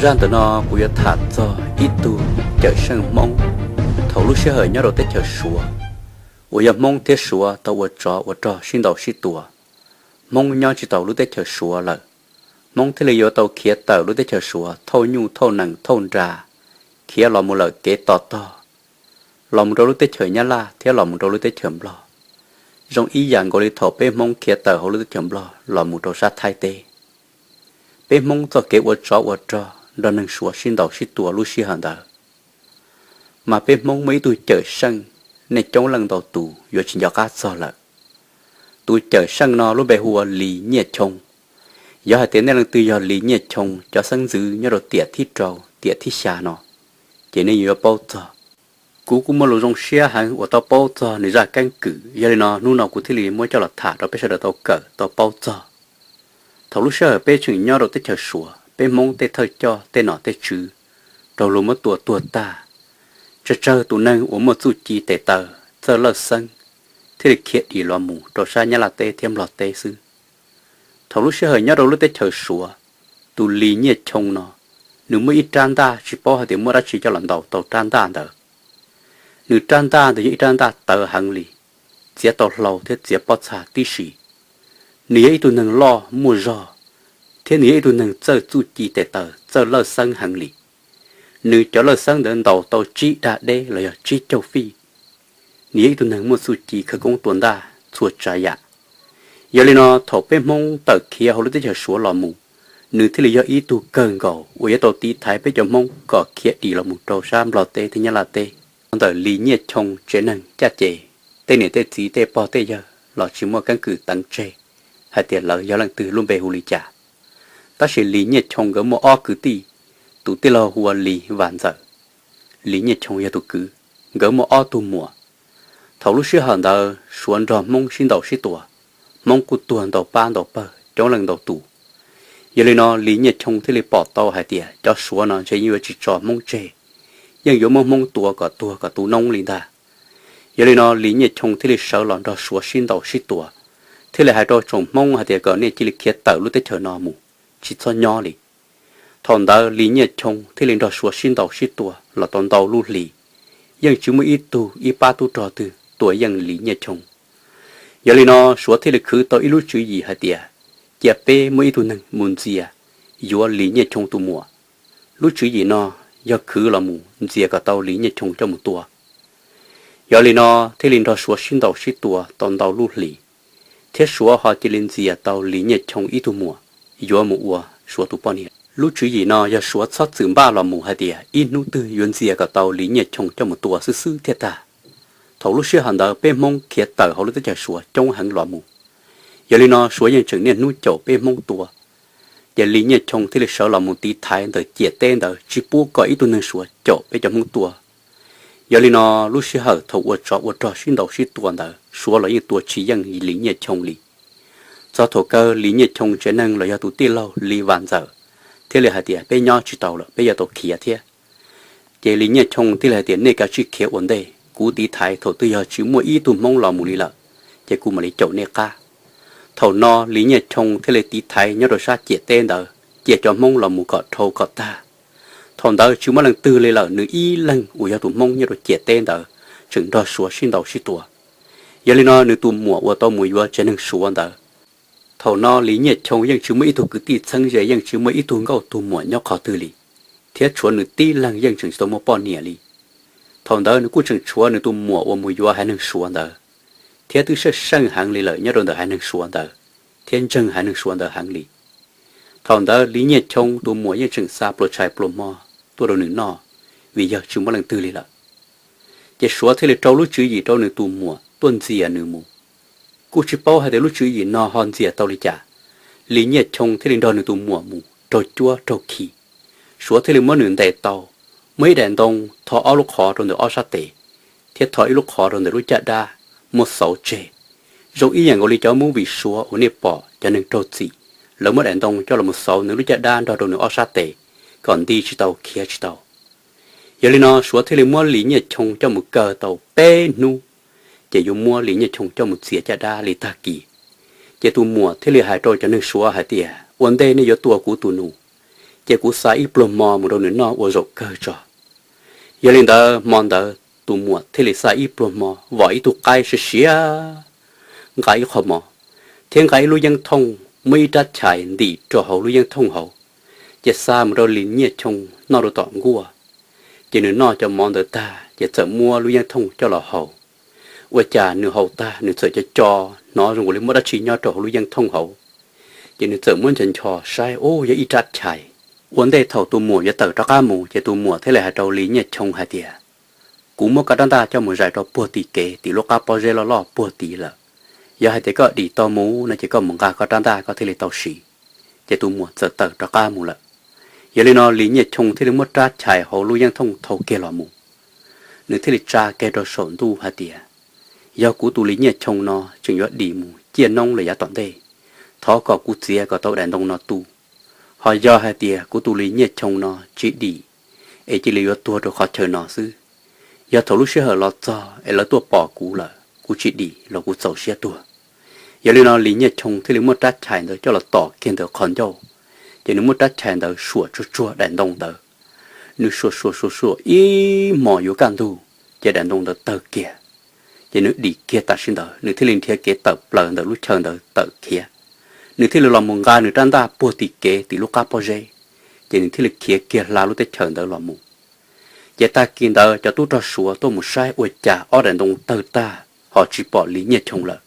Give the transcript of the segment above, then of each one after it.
Zaj ntawm no kuv yuav tham txog ib tug cawm seej Hmoob thaum lub sij hawm nyob rau teb chaws Suav, uas yog Hmoob thiab Suav tau ua tsov ua rog sib ntaus sib tua. Hmoob nyob tsis tau lub teb chaws Suav lawm, Hmoob thiaj li yuav tau khiav tawm lub teb chaws Suav thauj nyuj thauj nees thauj nra, khiav los mus lawm kev tos tog, los mus rau lub teb chaws Nyab Laj thiab los mus rau lub teb chaws Nplog. Zoo ib yam nkaus li thaum peb Hmoob khiav tawm hauv lub teb chaws Nplog los mus rau sab Thaib teb. Peb Hmoob txoj kev ua tsov ua rog nrog neeg Suav sib ntaus sib tua lub sij hawm ntawd, mas peb Hmoob muaj ib tug cawm seej, nej coob leej ntau tus yuav tsis nco qab txog lawm. Tus cawm seej no lub npe hu ua Lis Nyiaj Choo. Yog hais tias nej leej twg yog Lis Nyiaj Choo cov xeeb ntxwv nyob rau tiam thib rau tiam thib xya no, ces nej yuav paub txog. Kuv kuj muaj lus zoo siab heev uas tau paub txog nws zaj keeb kwm, yog li no hnub no kuv thiaj li muab coj los tham rau peb sawv daws tau kawm tau paub txog. Thaum lub sij hawm peb tseem nyob rau teb chaws Suav, peb Hmoob tej thawj coj tej nom tej tswv raug luag muab tua tuag tag, tsawg tsawg tus neeg uas muaj txuj ci tes taw txawj lawj xeeb thiaj li khiav dim los mus rau sab Nyab Laj teb thiab Nplog teb xwb. Thaum lub sij hawm nyob rau lub teb chaws Suav, tus Lis Nyiaj Choo no, nws muaj ib rab ntaj tsis paub hais tias muaj dab tsi coj los ntaus tau rab ntaj ntawd. Nws rab ntaj ntawd yog ib rab ntaj tawv heev li, txiav tau hlau thiab txiav pob txha tib si. Nws yog ib tug neeg loj muaj zog, thiab nws yog ib tug neeg txawj txuj ci tes taw txawj lawj xeeb heev li. Nws cov lawj xeeb ntawd ntaus tau tsib dag deb los yog tsib caug fij. Nws yog ib tug neeg muaj txuj ci khawv koob tua ntaj txhua tsav yam. Yog li no thaum peb Hmoob tawm khiav hauv lub teb chaws Suav los mus, nws thiaj li yog ib tug kawg nkaus uas yuav tau tiv thaiv peb cov Hmoob kom khiav dim los mus rau sab Nplog teb thiab Nyab Laj teb. Ntawm Lis Nyiaj Choo tsev neeg caj ces, tej niam tej txiv tej pog tej yawg los tsis muaj keeb kwm teev tseg hais tias lawv yog leej twg lub npe hu li cas. Tab sis Lis Nyiaj Choo nkawd muaj ob kwv tij, tus tij laug hu ua Lis Vam Ntxawm, Lis Nyiaj Choo yog tus kwv, nkawd muaj ob tug muam. Thaum lub sij hawm ntawd Suav nrog Hmoob sib ntaus sib tua, Hmoob kuj tuag ntau pab ntau pawg coob leej ntau tus. Yog li no Lis Nyiaj Choo thiaj li pom tau hais tias cov Suav no ntshe yeej yuav tsis tso Hmoob tseg, yeej yuav muab Hmoob tua kom tuag kom tu noob li ntag. Yog li no Lis Nyiaj Choo thiaj li sawv los nrog Suav sib ntaus sib tua, thiaj li hais rau tsoom Hmoob hais tias kom nej cia li khiav tawm lub teb chaws no mus, tsis txhob nyob li. Thaum ntawd Lis Nyiaj Choo thiaj li nrog Suav sib ntaus sib tua los tau ntau lub hlis, yeej tsis muaj ib tug ib pab tub rog twg tua yeej Lis Nyiaj Choo. Yog li no Suav thiaj li khwv tau ib lub tswv yim hais tias cia peb muaj ib tug neeg mus ntxias yuav Lis Nyiaj Choo tus muam. Lub tswv yim no yog khwv los mus ntxias kom tau Lis Nyiaj Choo coj mus tua. Yog li no thiaj li nrog Suav sib ntaus sib tua tau ntau lub hlis, thiab Suav ho cia li ntxias tau Lis Nyiaj Choo ib tug muam yuav mus ua Suav tus poj niam. Lub tswv yim no yog Suav txhob txwm npaj los mus hais tias ib hnub twg yuav ntxias kom tau Lis Nyiaj Choo coj mus tua xwb xwb thiaj tag. Thaum lub sij hawm ntawd peb Hmoob khiav tawm hauv lub teb chaws Suav coob heev los mus. Yog li no Suav yeej tseem niaj hnub caum peb Hmoob tua. Ces Lis Nyiaj Choo thiaj li sawv los mus tiv thaiv ntawm ciam teb ntawd tsis pub kom ib tug neeg Suav caum peb cov Hmoob tua. Yog li no lub sij hawm thaum ua tsov ua rog sib ntaus sib tua ntawd Suav los yeej tua tsis yeej Lis Nyiaj Choo li. Txog thaum kawg Lis Nyiaj Choo tsev neeg los yog tus tij laug Lis Vam Ntxawm thiaj li hais tias peb nyob tsis tau lawm, peb yuav tau khiav thiab. Ces Lis Nyiaj Choo thiaj li hais tias nej kav tsij khiav ua ntej, kuv tiv thaiv thaum twg yog tsis muaj ib tug Hmoob los mus li lawm, ces kuv mam li caum nej qab. Thaum no Lis Nyiaj Choo thiaj li tiv thaiv nyob rau sab ciam teb ntawd cia cov Hmoob los mus kom dhau kom tag. Thaum ntawd tsis muaj leej twg li lawm, nws ib leeg uas yog tus Hmoob nyob rau ciam teb ntawd tseem nrog Suav sib ntaus sib tua. Yog li no nws tus muam uas tau mus yuav tsev neeg Suav ntawd, thaum no Lis Nyiaj Choo yeej tsis muaj ib tug kwv tij txheeb ze, yeej tsis muaj ib tug nkauj tus muam nyob qhov twg li, thiab tshuav nws tib leeg yeej tseem tsis tau muaj poj niam li. Thaum ntawd nws kuj tseem tshuav nws tus muam uas mus yuav haiv neeg Suav ntawd, thiab twb seej seej heev li lawm nyob rau ntawm haiv neeg Suav ntawd, thiab ntseeg haiv neeg Suav ntawd heev li. Thaum ntawd Lis Nyiaj Choo tus muam yeej tseem xa pluas tshais pluas hmo tuaj rau nws noj, vim yog tsis muaj leej twg li lawm. Ces Suav thiaj li rau lub tswv yim rau nws tus muam tuaj ntxias nws mus. Kuj tsis paub hais tias lub tswv yim no ho ntxias tau li cas, Lis Nyiaj Choo thiaj li nrog nws tus muam mus raug cuab raug khi. Suav thiaj li muab nws ntes tau, muab ib daim ntoo tho ob lub qhov rau ntawm ob sab tes, thiab tho ib lub qhov rau ntawm lub caj dab, muab xauv tseg. Zoo ib yam nkaus li cov movie Suav uas nej pom cov neeg raug txim, lawv muab daim ntoo coj los mus xauv nws lub caj dab nrog rau nws ob sab tes, kom nti tsis tau khiav tsis tau. Yog li no Suav thiaj li muab Lis Nyiaj Choo coj mus kaw tau peb hnub, ces yuav muab Lis Nyiaj Choo coj mus txiav caj dab li tag kis. Ces tus muam thiaj li hais rau cov neeg Suav hais tias ua ntej nej yuav tua kuv tus nus, ces kuv xa ib pluag hmo mus rau nws noj ua zaum kawg tso. Yog li ntawd hmo ntawd tus muam thiaj li xa ib pluag hmo vom ib tug qaib siav siav, nqa ib qho mov, thiab nqa ib lub yeeb thooj muaj ib rab chais ntim rau hauv lub yeeb thooj hauv, ces xa mus rau Lis Nyiaj Choo noj rau tom nkuaj. Ces nws noj cov mov ntawd tag ces txawm muab lub yeeb thooj coj los haus. Ua cas nws haus tag nws txawm co co, hnov zoo li muaj dab tsi nyob rau hauv lub yeeb thooj hauv. Ces nws txawm muab ncho ncho saib, ub, yog ib rab chais. Ua ntej thaum tus muam yuav tawm rov qab mus ces tus muam thiaj li hais rau Lis Nyiaj Choo hais tias, kuv muab koj rab ntaj coj mus zais rau puag tim kev tim lub qab pob zeb loj loj puag tid lawm. Yog hais tias koj dim tau mus no ces koj mus nqa koj rab ntaj koj thiaj li tau siv. Ces tus muam txawm tawm rov qab mus lawm. Yog li no Lis Nyiaj Choo thiaj li muab rab chais hauv lub yeeb thooj thau kiag los mus. Nws thiaj li tsa kiag rau saum ntuj hais tias, yog kuv tus Lis Nyiaj Choo no tseem yuav dim mus ciaj noob lawm yav tom ntej, thov kom kuv txiav kom tau daim ntoo no tu. Ho yog hais tias kuv tus Lis Nyiaj Choo no tsis dim, es cia li yuav tuag rau qhov chaw no xwb. Yog thaum lub sij hawm los txog es lawv tuaj pom kuv lawm kuv tsis dim los kuv txaus siab tuag. Yog li no Lis Nyiaj Choo thiaj li muab rab chais ntawd coj los tom kiag ntawm qhov ncauj, ces nws muab rab chais ntawd suam tsuag tsuag daim ntoo ntawd. Nws suam suam suam suam ib hmos yuav kaj ntug, ces daim ntoo ntawd tawg kiag. Ces nws dim kiag tam sim ntawd nws thiaj li nrhiav kev tawm plaws ntawm lub chaw ntawd tawm khiav. Nws thiaj li los mus nqa nws rab ntaj puag tim kev tim lub qab pob zeb, ces nws thiaj li khiav kiag hla lub teb chaws ntawd los mus. Ces tag kis ntawd cov tub rog Suav tuaj mus saib ua cas ob daim ntoo tawg tag ho tsis pom Lis Nyiaj Choo lawm.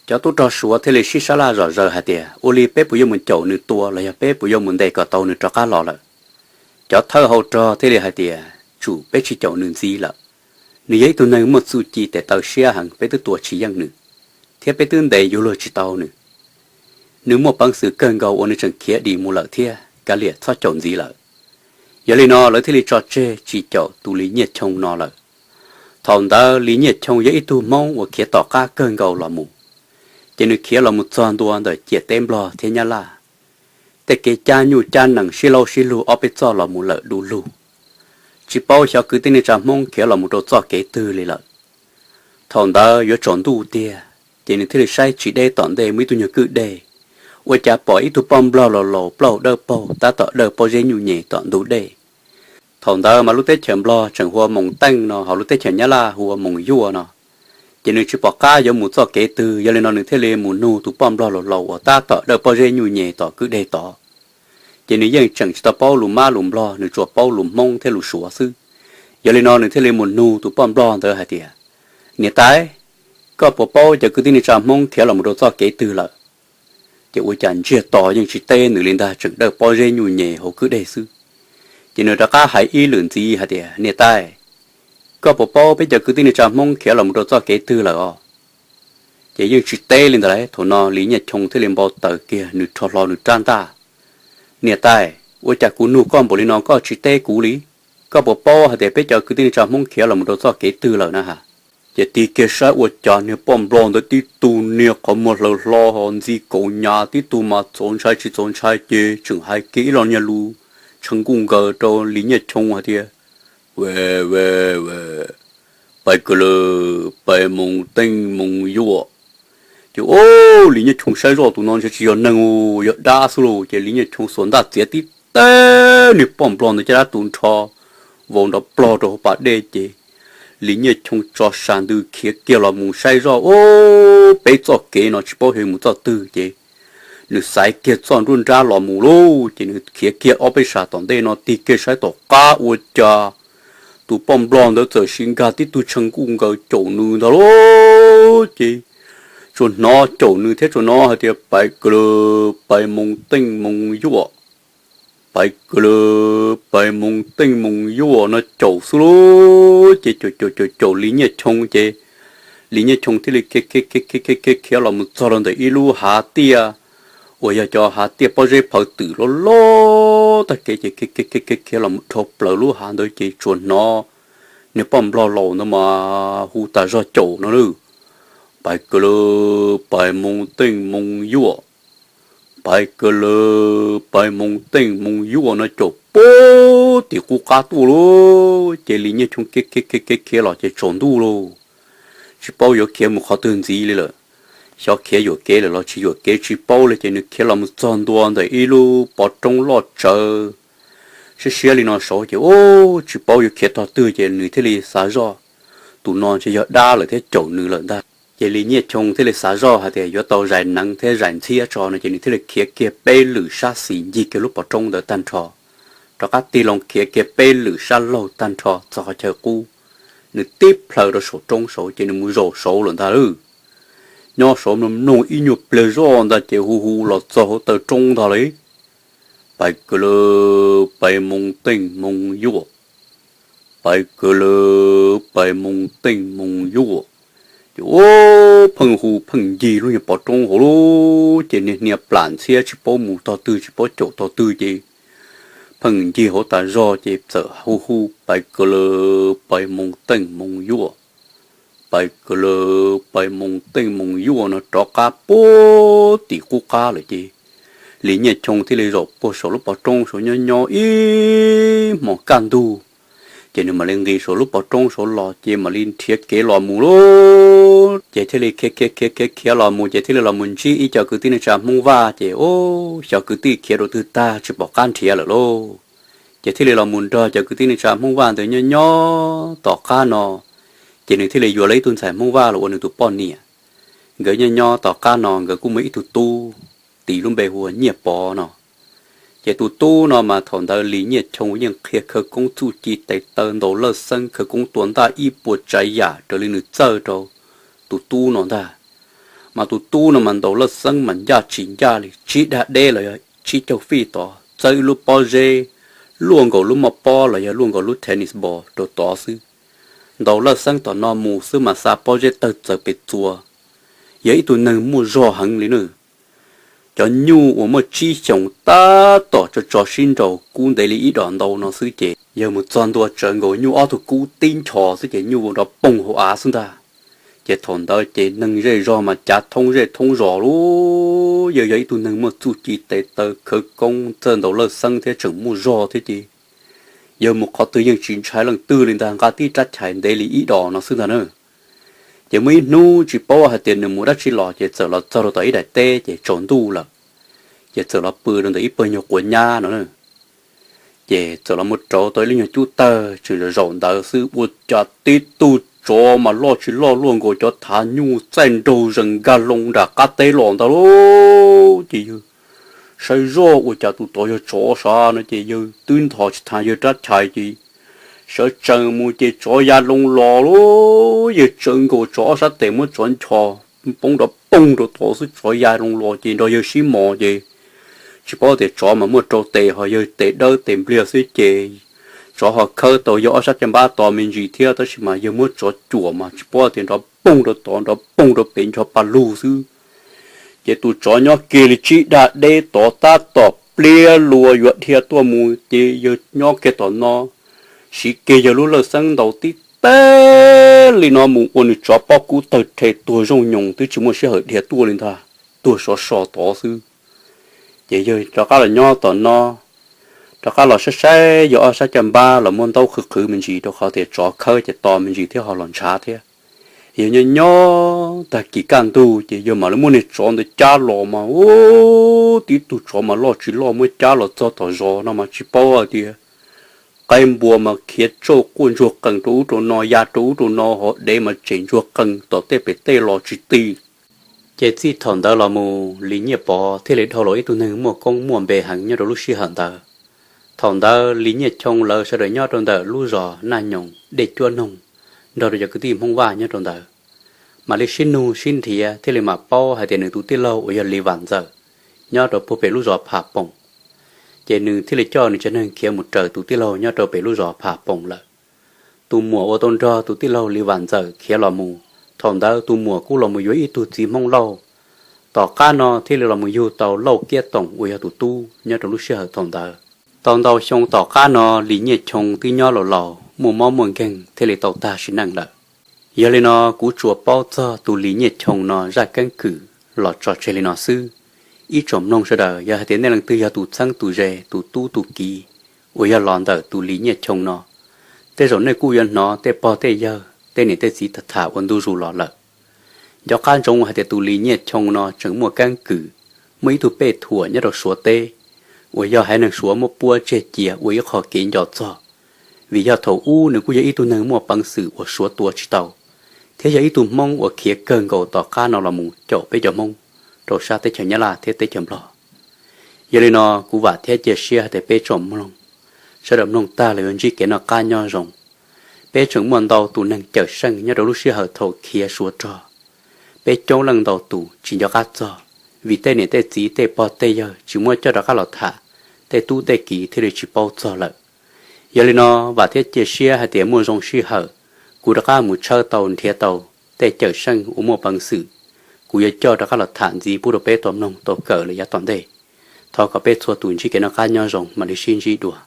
Cov tub rog Suav thiaj li sib sab laj zom zaws hais tias, ua li peb puas yuav mus caum nws tua los yog peb puas yuav mus ntes kom tau nws rov qab los lawm? Cov thawj hau rog thiaj li hais tias, tsum peb tsis caum nws ntxiv lawm. Nws yog ib tug neeg muaj txuj ci tes taw siab heev, peb twb tua tsis yeej nws, thiab peb twb ntes yuav luag tsis tau nws. Nws muaj peev xwm kawg nkaus uas nws tseem khiav dim mus lawm thiab, kav liam txhob caum ntxiv lawm. Yog li no lawv thiaj li tso tseg tsis caum tus Lis Nyiaj Choo no lawm. Thaum ntawd Lis Nyiaj Choo yog ib tug Hmoob uas khiav tom qab kawg nkaus los mus, ces nws khiav los mus txog ntua ntawm ciam teb Nplog thiab Nyab Laj. Tej kev cab nyuj cab nees sib laub sib lug ob peb txoj los mus lawm du lug, tsis paub xyov kwv tij neej tsa Hmoob khiav los mus rau txoj kev twg li lawm. Thaum ntawd yuav tsaus ntuj tiag, ces nws thiaj li saib tsis deb tom ntej muaj ib tug nyuag kwj deg, ua cas pom ib tug poj nplog laus laus plaub hau dawb paug tab tom dawj pob zeb nyuj nyem tom ntug dej. Thaum ntawd mas lub teb chaws Nplog tseem hu ua Moos Teej no, ho lub teb chaws Nyab Laj hu ua Moos Yuaj no. Ces nws tsis pom qab yuav mus txoj kev twg, yog li no nws thiaj li mus nug tus poj nplog laus laus uas tab tom dawj pob zeb nyuj nyem tom kwj deg tod. Ces nws yeej tseem tsis tau paub lus mab lus nplog, nws tsuas paub lus Hmoob thiab lus Suav xwb. Yog li no nws thiaj li mus nug tus poj nplog ntawd hais tias, niam tais, koj puas paub cov kwv tij neej tsa Hmoob khiav los mus rau txoj kev twg lawm? Ces ua cas ntsiag to yeej tsis teb nws li ntag, tseem dawj pob zeb nyuj nyem hauv kwj deg xwb. Ces nws rov qab hais ib lwm ntxiv hais tias, niam tais, koj puas paub peb cov kwv tij neej tsa Hmoob khiav los mus rau txoj kev twg lawm os? Ces yeej tsis teb li ntawd lauj. Thaum no Lis Nyiaj Choo thiaj li npau taws kiag, nws rho hlo nws rab ntaj, niam tais, ua cas kuv nug koj npaum li no koj tsis teb kuv li? Koj puas paub hais tias peb cov kwv tij neej tsa Hmoob khiav los mus rau txoj kev twg lawm na has? Ces tig kiag saib ua cas niag poj nplog ntawd tib tug niag qhov muag hlaws hlo ho ntxi kaus nyas, tib tug mas txaus ntshai tsis txaus ntshai, ces tseem hais kiag ib lo niag lus tshee nkuj nkaws rau Lis Nyiaj Choo hais tias, ve ve ve, pais kawg lawm, pais Moos Teej Moos Yuaj. Ces ub, Lis Nyiaj Choo saib zoj tus no ntshe tsis yog neeg, yog dab xwb lauj. Ces Lis Nyiaj Choo xuas ntaj txiav tib teg niag poj nplog ntawd caj dab tu nrho vau nrov plog rau hauv pas dej. Ces Lis Nyiaj Choo tso sa ntws khiav kiag los mus saib zoj, ub, peb txoj kev no tsis paub yuav mus txoj twg. Ces nws xaiv kiag txoj nruab nrab los mus lauj. Ces nws khiav kiag ob peb sab tom ntej no tig kiag saib tom qab ua cas tus poj nplog ntawd txawm sis nkag tib tug tshee nkuj nkaws caum nws ntag lauj. Ces tsuas hnov caum nws thiab tsuas hnov hais tias, pais kawg lawm, pais Moos Teej Moos Yuaj, pais kawg lawm, pais Moos Teej Moos Yuaj no caum xwb lauj. Ces caum caum caum caum Lis Nyiaj Choo ces Lis Nyiaj Choo thiaj li khiav khiav los mus txog rau ntawm ib lub hav tiaj uas yog cov hav tiaj pob zeb phawv twm loj loj tag kev. Ces khiav khiav khiav khiav los mus dhau plaws lub hav ntawd ces tsuas hnov niag poj nplog laus ntawd mas hu tas zog caum no lawm, pais kawg lawm, pais Moos Teej Moos Yuaj, pais kawg lawm, pais Moos Teej Moos Yuaj no caum puag tim qub qab tuaj lauj. Ces Lis Nyiaj Choo khiav khiav khiav khiav khiav los ces tsaus ntuj lauj, tsis paub yuav khiav mus qhov twg ntxiv li lawm. Xyov khiav yuam kev lawm los tsis yuam kev tsis paub li. Ces nws khiav los mus txog ntua ntawm ib lub pov roob loj tsawv, siab siab li no saud ces ub tsis paub yuav khiav tog twg ces nws thiaj li xav zoj, tus no ntshe yog dab lawm thiab caum nws lawm ntag. Ces Lis Nyiaj Choo thiaj li xav zoj hais tias yuav tau zais neev thiab zais ntxhiab tso no ces nws thiaj li khiav kiag peb lwm sab xis ncig kiag lub pov roob ntawd tag nrho, rov qab tig loo khiav kiag peb lwm sab laug tag nrho txog qhov chaw qub, nws tib plhaws rau saum roob saud ces nws mus zaum saud lawm ntag lauj. Nyob saud mloog mloog ib nyuag pliag zoj ntag ces hu hu los txog hauv taw roob ntag lauj. Pais kawg lawm pais moo teej moo yuaj, pais kawg lawm pais moo teej moo yuaj. Ces ub pheej hu pheej ncig lub nyuag pov roob hauv lub ces niag hnia plam ntxhiab tsis paub mus tog twg tsis paub caum tog twg ces pheej ncig hauv tas zog ces txawm hu hu pais kawg lawm pais moo teej moo yuaj, pais kawg lawm pais moo teej moo yuaj no rov qab puag tim qub qab lawm ces Lis Nyiaj Choo thiaj li zaum puag saum lub pov roob saud nyob nyob ib hmos kaj ntug ces nws mam li nqis saum lub pov roob saud los ces mam li nrhiav kev los mus lauj. Ces thiaj li khiav khiav khiav khiav khiav los mus ces thiaj li los mus ntsib ib co kwv tij neej tsa Hmoob Vaj ces ub xyov kwv tij khiav rau twg tag tsis pom qab nrhiav lawm lauj. Ces thiaj li los mus nrog cov kwv tij neej tsa Hmoob Vaj ntawd nyob nyob tom qab no ces nws thiaj li yuav lawv ib tug ntxhais Hmoob Vaj los ua nws tus poj niam. Nkawd nyob nyob tom qab no nkawd kuj muaj ib tug tub tis lub npe hu ua Nyiaj Pov no. Ces tus tub no mas thaum ntawd Lis Nyiaj Choo yeej qhia khawv koob txuj ci tes taw ntaus lawj xeeb khawv koob tua ntaj ib puas tsav yam raws li nws txawj rau tus tub no ntag. Mas tus tub no mas ntaus lawj xeeb mas ncaj tsis ncaj li tsib dag deb los yog tsib caug fij tod, txawb ib lub pob zeb luaj nkaus lub moj pob los yog luaj nkaus lub tennis ball rau tod xwb. Ntaus lawj xeeb tom no mus xwb mas xa pob zeb tawg txawv pes txuas, yog ib tug neeg muaj zog heev li na. Cov nyuj uas muaj tsib xyoos tab tom tso tso sib nraus kub ntev li ib dos ntau no xwb ces yawg mus txog ntua tsawv nkaus nyuj ob tug kub tib nchos xwb ces nyuj nrov poog hauv av xwb ntag. Ces thaum ntawd ces neeg zej zog mas cav thoob zej thoob zos lauj. Yawg yog ib tug neeg muaj txuj ci tes taw khawv koob txawj ntaus lawj xeeb thiab tseem muaj zog thiab ces yawg mus qhov twg yeej tsis ntshai leej twg li ntag, nqa tib rab chais ntev li ib dos no xwb ntag na. Ces muaj ib hnub tsis paub hais tias nws mus dab tsi los ces txawm los txog rau tom ib daim teb ces tsaus ntuj lawm. Ces txawm los pw rau ntawm ib pawg nyuag quav nyab no na. Ces txawm los mus rauv tau ib lub nyuag cub tawg tseem zaum ntawd xwb ua cas tib tug tsov mas loj tsis loj luaj nkaus cov thav nyuj txaij nraug zees nkag loo nram qab teb los ntag lauj. Ces yawg saib zoj ua cas tus tod yog tsov sav no ces yawg twb nthos tsis tau yawg rab chais ces sawv tsees mus ces tsov ya loo los lauj. Yawg tsawv nkaus tsov ob sab tes muab tsov nchos poob nrov poog rau tod xwb tsov ya loo los ces nrog yawg sib mos ces tsis paub tias tsov mas muaj rau tes ho yawg tes dawb tes npliag xwb ces tsov ho khawb tau yawg ob sab caj npab to me ntsis thiab tab sis mas yawg muab tsov cuam mas tsis paub tias nrov poog rau tod nrov poog rau pem ncho pa lug xwb. Ces tus tsov nyob kiag li tsib dag deb tod tab tom pliab lua yuav dhia tuaj mus ces yawg nyob kiag tom no siv kiag yawg lub lawj xeeb ntaus tib teg li no mus ua nws tsov pob kub tawg rhe tuag zooj nyoos twb tsis muaj sij hawm dhia tuaj li ntag, tuag sov so tod xwb. Ces yawg rov qab los nyob tom no, rov qab los saib saib yawg ob sab caj npab los muab ntaub qhwv qhwv me ntsis rau qhov tias tsov khawb ces to me ntsis thiab ho los ntshav thiab. Yawg nyob nyob tag kis kaj ntug ces yawg mam li muab niag tsov ntawd cab los mas ub tib tug tsov mas loj tsis loj muab cab los txog tom zos no mas tsis paub hais tias qaib npua mas khiav tsauj quaj ntsuag qees rau ub rau no ya rau ub rau no ho dev mas tsem ntsuag qees tom tej pem tej los tsis ti. Ces txij thaum ntawd los mus Lis Nyiaj Pov thiaj li dhau los ib tug neeg muaj koob muaj npe heev nyob rau lub sij hawm ntawd. Thaum ntawd Lis Nyiaj Choo lawv sawv daws nyob rau ntawm lub zos Naj Nyoos dej cuab noog nrog rau cov kwv tij Hmoob Vaj nyob rau ntawd mam li sib nug sib nrhiav thiaj li mam paub hais tias nws tus tij laug uas yog Lis Vam Ntxawm nyob rau puag pem lub zos Pham Poom. Ces nws thiaj li coj nws tsev neeg khiav mus raws tus tij laug nyob rau pem lub zos Pham Poom lawm. Tus muam uas tau nrog tus tij laug Lis Vam Ntxawm khiav los mus, thaum ntawd tus muam kuj los mus yuav ib tug txiv Hmoob Lauj. Tom qab no thiaj li los mus yug tau Lauj Kiab Toom uas yog tus tub nyob rau lub sij hawm thaum ntawd. Tau ntau xyoo tom qab no Lis Nyiaj Choo twb nyob laus laus muaj mob muaj nkeeg thiaj li tau tag sim neej lawm. Yog li no kuv tsuas paub txog tus Lis Nyiaj Choo no zaj keeb kwm los tso tseg li no xwb. Ib tsoom mloog sawv daws yog hais tias nej leej twg yog tus txheeb tus ze tus tub tus kiv uas yog los ntawm tus Lis Nyiaj Choo no, tej zaum nej kuj yuav hnov tej pog tej yawg tej niam tej txiv tham tham ua ntu zus los lawm. Nco qab ntsoov hais tias tus Lis Nyiaj Choo no tseem muaj keeb kwm, muaj ib tug pej thuam nyob rau Suav teb, uas yog haiv neeg Suav muab puab tseg cia ua ib qho kev nco txog, vim yog thaum ub nws kuj yog ib tug neeg muaj peev xwm uas Suav tua tsis tau, thiab yog ib tug Hmoob uas khiav kawg nkaus tom qab no los mus caum peb cov Hmoob rau sab teb chaws Nyab Laj thiab teb chaws Nplog. Yog li no, kuv vam thiab cia siab hais tias peb tsoom mloog sawv daws mloog tag los yuav ntsib kev noj qab nyob zoo. Peb tseem muaj ntau tus neeg cawm seej nyob rau lub sij hawm thaum khiav Suav rog. Peb coob leej ntau tus tsis nco qab txog, vim tej niam tej txiv tej pog tej yawg tsis muab coj rov qab los tham, tej tub tej kiv thiaj li tsis paub txog lawm. Yog li no, vam thiab cia siab hais tias muaj zoo sij hawm, kuv rov qab mus tshawb tau nrhiav tau tej cawm seej uas muaj peev xwm, kuv yuav coj rov qab los tham ntxiv pub rau peb tau mloog tau kawm lawm yav tom ntej. Thov kom peb txhua tus ntsib kev noj qab nyob zoo, mam li sib ntsib dua.